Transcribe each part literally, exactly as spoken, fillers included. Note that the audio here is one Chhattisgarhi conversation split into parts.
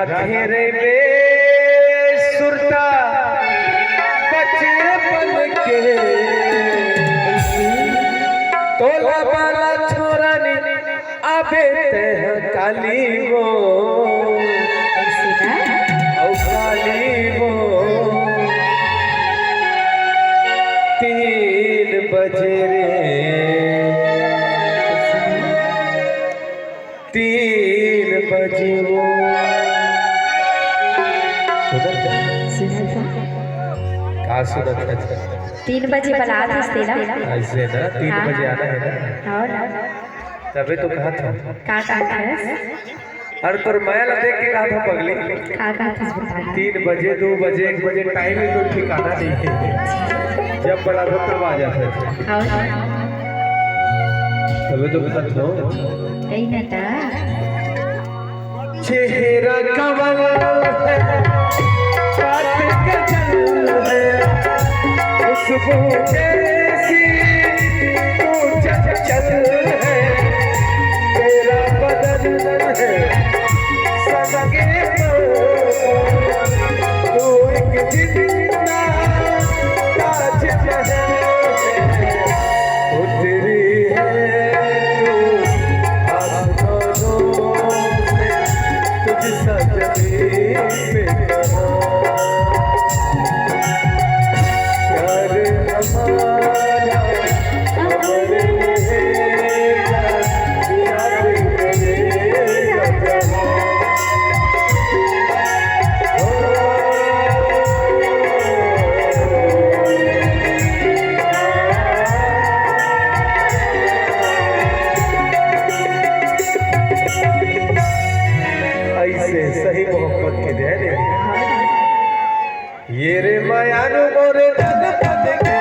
रहे रे बेसुरता बचपन के, तोला बाला छोरा नी आबे तेह काली वो, ऐसे ना? औ काली वो, तीन बजे रे, तीन बजे वो। सुनत है? सुनत है। का सुनत है? तीन बजे बला दीस तेला। ऐसे ना, तीन हाँ, बजे हाँ। आना है ना? हाँ ना। तबे तो कहा था। का कहा था? अरे तोर मया ला देख के कहा था पगली। का कहा था बता। तीन बजे, दो बजे, एक बजे टाइम ही तो ठिकाना नहीं है। जब बड़ा हो तब आ जाता है। हाँ। तबे तो कहा था। कहीं ना था। चेहरा कंवल है, बात गजल है, खुशबू जैसी तू चंचल है, तेरा बदन है संगे मौसम, तू एक जिंदा ताजमहल है, उतरी है तू आसमानों से, तुझ सा जमीन पे कहाँ। प्यार हमारा अमर रहेगा, याद करेगा जहाँ। ऐसे सही मोहब्बत के दे रे। ये रे मयारू मोरे गणपत के,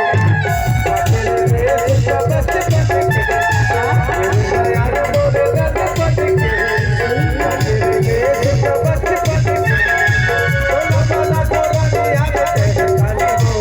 बाटे रे सुता बचपन के। ये रे मयारू मोरे गणपत के, बाटे रे सुता बचपन के। बोला, बोला, बोला, याद है काली हो।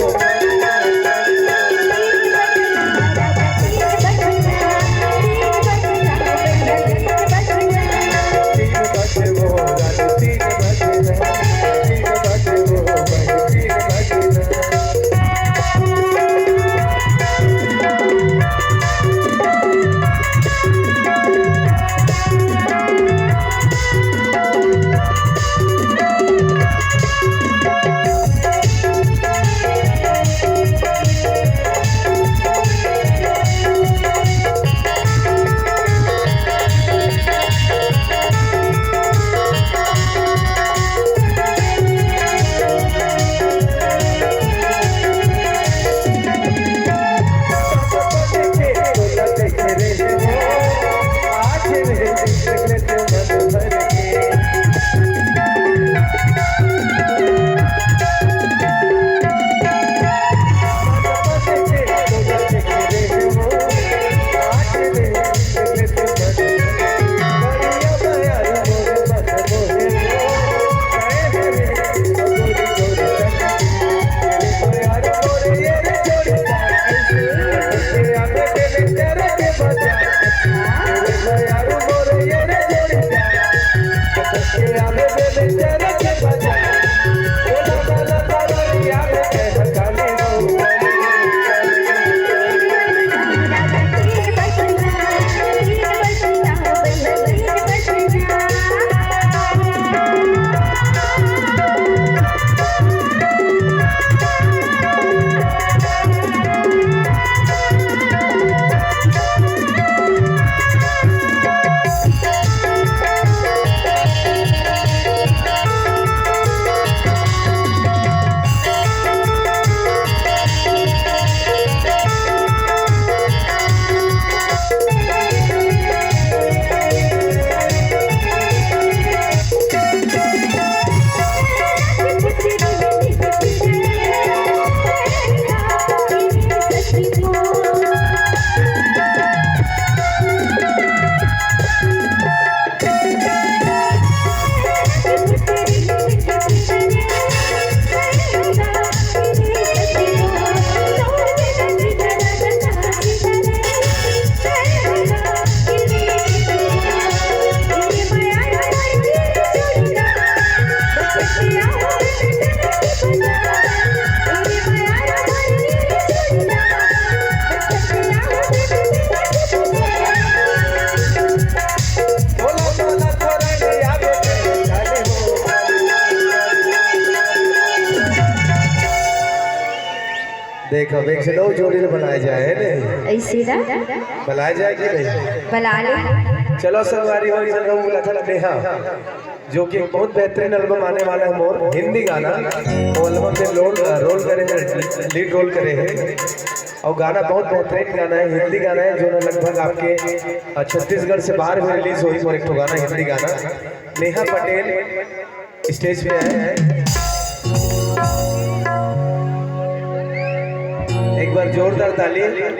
देखो, एक से दो जोड़ी ल बनाए जाए, है नहीं? ऐसे ना। बनाए जाए कि नहीं? बना ले। चलो संगवारी हो, इधर का वो लखन नेहा, जो कि एक बहुत बेहतरीन एल्बम आने वाला है मोर, हिंदी गाना। वो एल्बम में रोल, रोल करे हैं, लीड रोल करे हैं। और गाना बहुत बेहतरीन गाना है, हिंदी गाना है, जो ना लगभग आपके, अ, छत्तीसगढ़ से बाहर भी रिलीज होई मोर एक ठो गाना, हिंदी गाना। नेहा पटेल स्टेज पे आए हैं। एक बार जोरदार ताली।